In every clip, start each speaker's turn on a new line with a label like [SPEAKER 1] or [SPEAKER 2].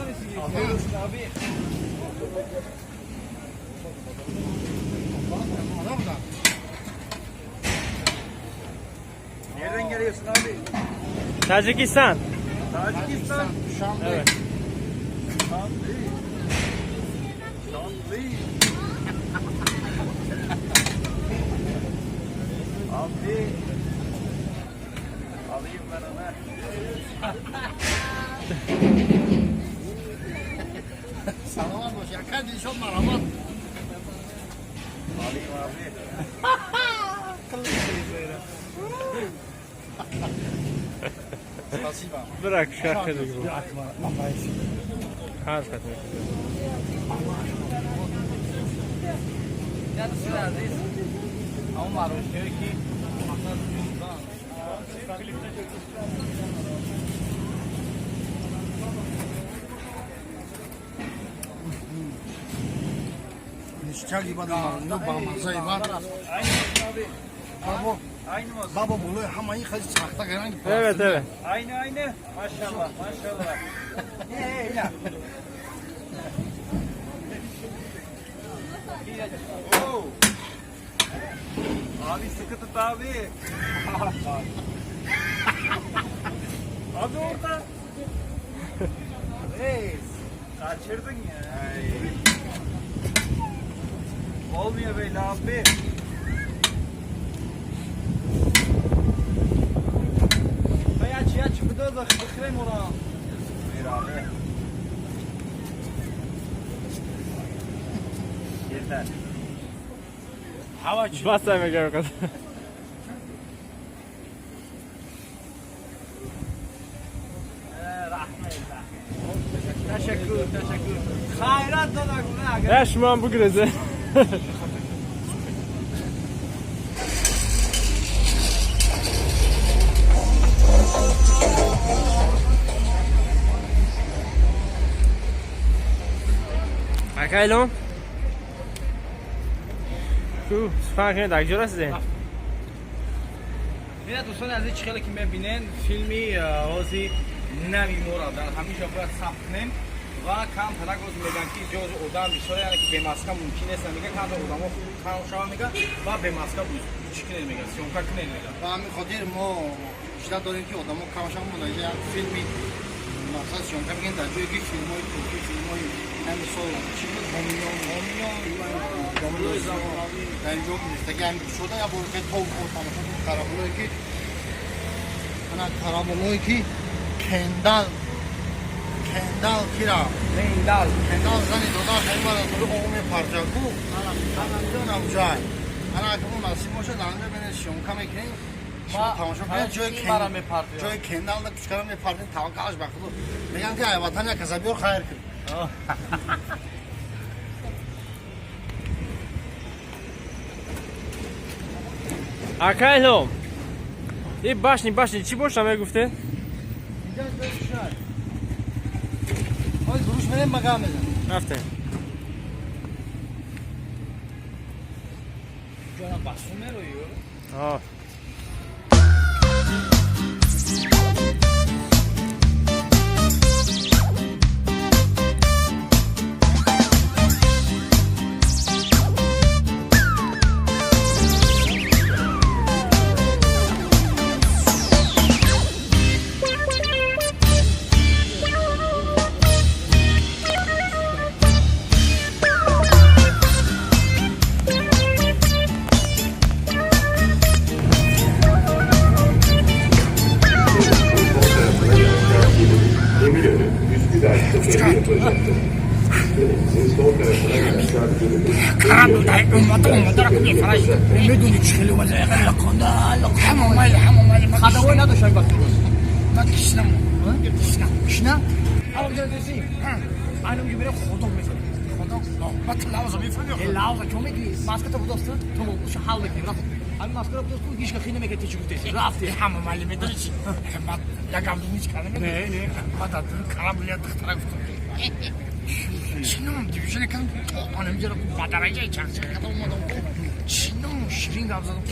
[SPEAKER 1] Abi. Nereden geliyorsun abi?
[SPEAKER 2] Tacikistan.
[SPEAKER 1] Tacikistan.
[SPEAKER 2] Evet.
[SPEAKER 1] Şanlı. Şanlı. Abi. Alayım ben onu.
[SPEAKER 3] Саломат бош, яка дилшод марҳамат.
[SPEAKER 1] Alayım abi.
[SPEAKER 3] Спасибо.
[SPEAKER 2] Bırak şarkı gibi. Harf etmek.
[SPEAKER 3] Ништяк ибад марно бамаза ибад.
[SPEAKER 1] Aynı olsun abi.
[SPEAKER 3] Бабо,
[SPEAKER 1] Aynı mı olsun?
[SPEAKER 3] бабо болои ҳама ин хали сахта гаранги.
[SPEAKER 2] Evet evet.
[SPEAKER 1] Aynı aynı. Maşallah maşallah. Oo. Abi sıkı tut abi. Abi orada. Reis. Kaçırdın ya. Olmuyor böyle abi. Buyur abi. Yeter.
[SPEAKER 2] Bas sen gel bakalım.
[SPEAKER 1] Teşekkür, teşekkür. Hayrat da
[SPEAKER 2] Ya şu an bu gürezi. Акайлон. Ку, сухан кунед, дар куҷо расидем?
[SPEAKER 4] Бинед, дӯстони азиз, чӣ хеле ки мебинен, филми ҳози нави моро дар ҳамин ҷо бояд сабт кунем ва камтарак оз мегӯянд, ки ҷози одам бисёр, яъне ки бемаска мумкин нест, мега камтар одамо кам шава, мега ва бемаска чӣ кунед, мега съёмка кунед, мега.
[SPEAKER 3] Ба ҳамин хотир мо ишта дорем, ки одамо кам шаванд, мо як филми мақсад съёмка мекунем дар ҷое, ки филмҳои туркӣ, филмҳои ҳамин сол чӣ буд, ҳомиён, дар ин ҷо гирифтаги ҳамин шуда. Як бор хел тоб тамошо кунем карабулое ки ана карабулое ки кендал, кендал кира.
[SPEAKER 4] Лендал.
[SPEAKER 3] Кендал зани дода хел бад аз рӯи оғ мепарҷаку ҷай. Ана агар мо насиб бошад, дар анҷо бинед, съёмка мекунем, шумо тамошо кунед. Ҷои
[SPEAKER 4] мара мепартояд.
[SPEAKER 3] Ҷои кендал да кучкара мепартем. Таваккалаш ба худо. Мегӯям, ки ай ватан як каса биёр, хайр кун.
[SPEAKER 2] Акайлом. И башни, башни, чӣ боша мегуфте?
[SPEAKER 3] Ҳоз буруш мерем, ба гап мезанем.
[SPEAKER 2] Рафтем.
[SPEAKER 4] Ҷонам, басу мероӣ.
[SPEAKER 2] О.
[SPEAKER 5] Eminönü, Üsküdar şoförü yapılacaktır. Denizin sol tarafına yanaşan bölümün
[SPEAKER 3] Медуни, чӣ хеле омада, ҳама майли, ҳама майли.
[SPEAKER 4] Хадавой надошт вақти рӯз.
[SPEAKER 3] Ман кишнам, кишнам, кишнам.
[SPEAKER 4] Айна унҷо мерем, худо мезанем.
[SPEAKER 3] Худо, ма ту лавза мефаҳми.
[SPEAKER 4] Лавза чо мегирӣ? Маската будост, то уша ҳал мекунем, рафт. Ҳамин маскара будост, ҳеч ка хи намекард, чӣ гуфтеси, рафти.
[SPEAKER 3] Ҳама майли, медони чи, ма якам ҳеч кара.
[SPEAKER 4] Не, не.
[SPEAKER 3] Ма дар кара як духтара гуфтам, чином дивижне кардам, то анамҷаро ба дараҷаи чақчақ карда омадам, чином ширин. Гап задам,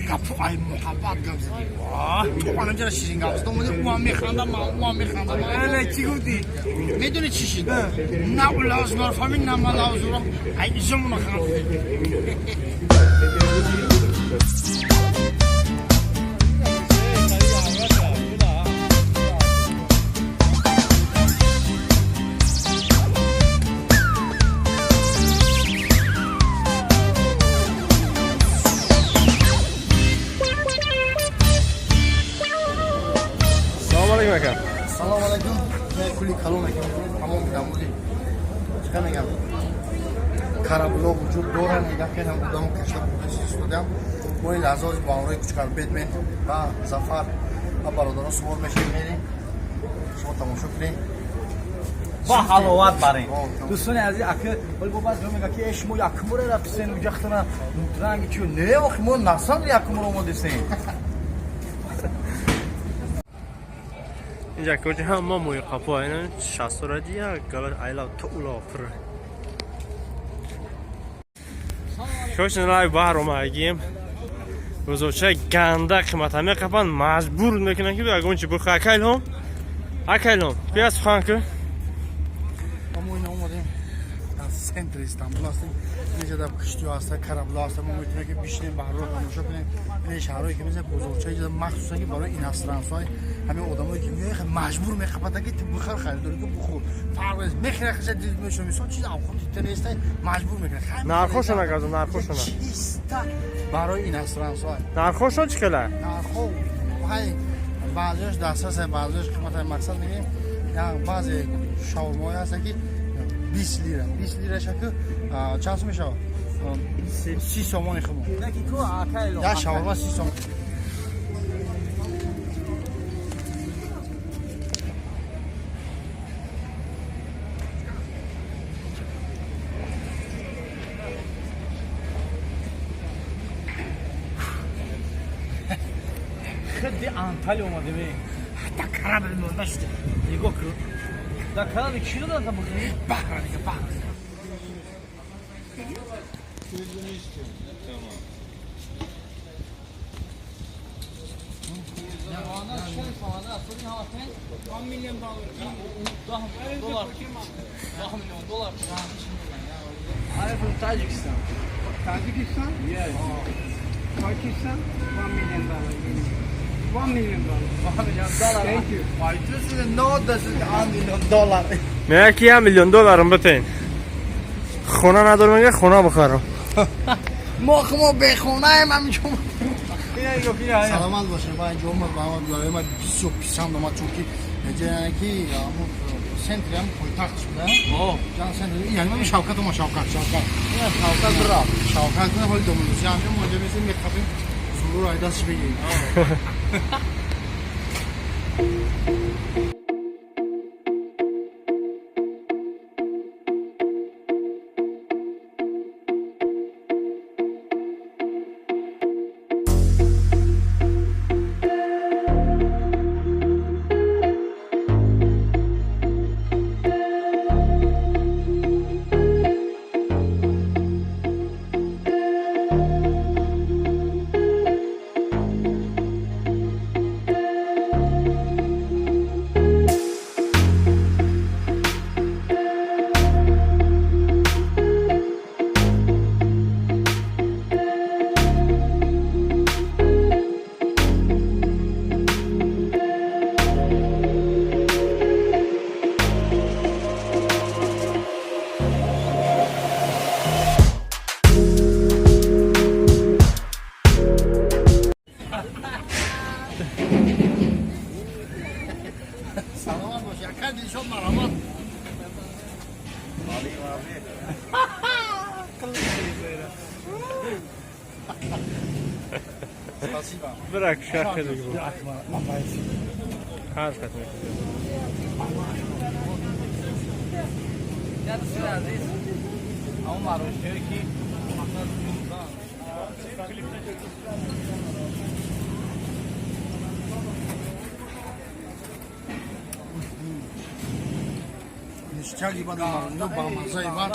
[SPEAKER 3] гапу ай муҳаббат гап задӣ. То анҷара ширин гап задам, ӯам механдам, ӯам механдам.
[SPEAKER 1] Ана чӣ гуфтӣ?
[SPEAKER 3] Медонӣ чӣ шид? На ӯ лавз маро фаҳмид, на ман лавз ӯро. Ай изомона хандидем.
[SPEAKER 2] Салом алейкум, ака.
[SPEAKER 3] Салом алейкум. Кули калон тамом намуди. Чӣ мегам? Карабуло вуҷуд доранд, мегам ки одамо кашта бурда истодам. Мо ин лаҳзаҳо бо ҳамроҳи Кучкар Бетмен ва Зафар ва бародарон сувор мешавем, мерем. Шумо тамошо кунед.
[SPEAKER 4] Ба ҳаловат барем. Дӯстони азиз, ака, вале бо баъзе мегӯяд ки шумо якумора рафтисен, уҷахтана ранги чӣ? Не, охи мо насам якумора омадисем.
[SPEAKER 2] Инҷа кочи ҳама мои қапо айна шасторади як гала айла тула пур. Кочи лай баҳр омадагием. Бозорча ганда қимата меқапанд, маҷбур мекунанд ки ягон чи бихӯ. Ака Илҳом, ака Илҳом, бия сухан кун.
[SPEAKER 3] Мо ина омадем, дар центри Истанбул ҳастем. Инҷа дар киштиҳо ҳаста, корабло ҳаста. Мо метавонем ки бишинем, баҳрро тамошо кунем. Ин шаҳрҳое ки меза бозорчаи ҷа махсусан ки барои иностранцҳои ҳамин одамое ки меояд, маҷбур мехапада ки ту бихар, харидорӣ ки бухӯр. Фарқ нест, мехӯра хаша дил мешава, мисол чиз авқоти ту неста, маҷбур мекунад.
[SPEAKER 2] Нархошона газо, нархошона.
[SPEAKER 3] Чиста барои иностранцҳо.
[SPEAKER 2] Нархошон чӣ хела?
[SPEAKER 3] Нархо ҳай баъзеаш дастрасе, баъзеаш қимата. Мақсад мегӯем, баъзе шаурмаҳое ҳастанд ки 20 лира, 20 лираша ки чанд сум мешавад? 30 сомони хуб. Як шаурма 30 сомон.
[SPEAKER 4] Хиди Анталия омадем.
[SPEAKER 3] Ҳатта корабль монда шуда.
[SPEAKER 4] Нигоҳ кун. Дар корабль чӣ доданд та бихӯрӣ?
[SPEAKER 3] Баҳра дига, баҳр.
[SPEAKER 4] Доллар. 10 миллион доллар. I am from Tajikistan.
[SPEAKER 1] Tajikistan?
[SPEAKER 4] Yes.
[SPEAKER 1] Pakistan? $1 million. $1 million.
[SPEAKER 4] 1 million dollar.
[SPEAKER 1] Thank you.
[SPEAKER 3] Why this is not, this is 1 million dollar.
[SPEAKER 2] Мега ки 1 миллион долларам битен. Хона надорам, мега хона бихарам.
[SPEAKER 3] Мо мо бехонаем ҳаминҷо.
[SPEAKER 4] Ина нигоҳ кун, ина.
[SPEAKER 3] Саломат бошед. Ва инҷо омад ба ҳама ма бисёр писанд омад, чунки ҷа ки ҳамун центри ҳам пойтахт шуда. Ҷан центр яъне мо Шавкат ома, Шавкат, Шавкат.
[SPEAKER 4] Шавкат бира.
[SPEAKER 3] Шавкат кунад, ҳоли домондоси ҳамҷо мо инҷо месем, мехапем, зурур ай дастш бигирем. Саломат бошед. Ака Дилшод, марҳамат.
[SPEAKER 4] Алейкум abi.
[SPEAKER 3] Спасибо.
[SPEAKER 2] Бирак шахи дига.
[SPEAKER 3] Ман бояд
[SPEAKER 2] Ҳар кас мекунад.
[SPEAKER 4] Я дӯстони азиз, ҳамон мороженое ки мақсад
[SPEAKER 3] ништяк ибад, марожино бамаза ибад.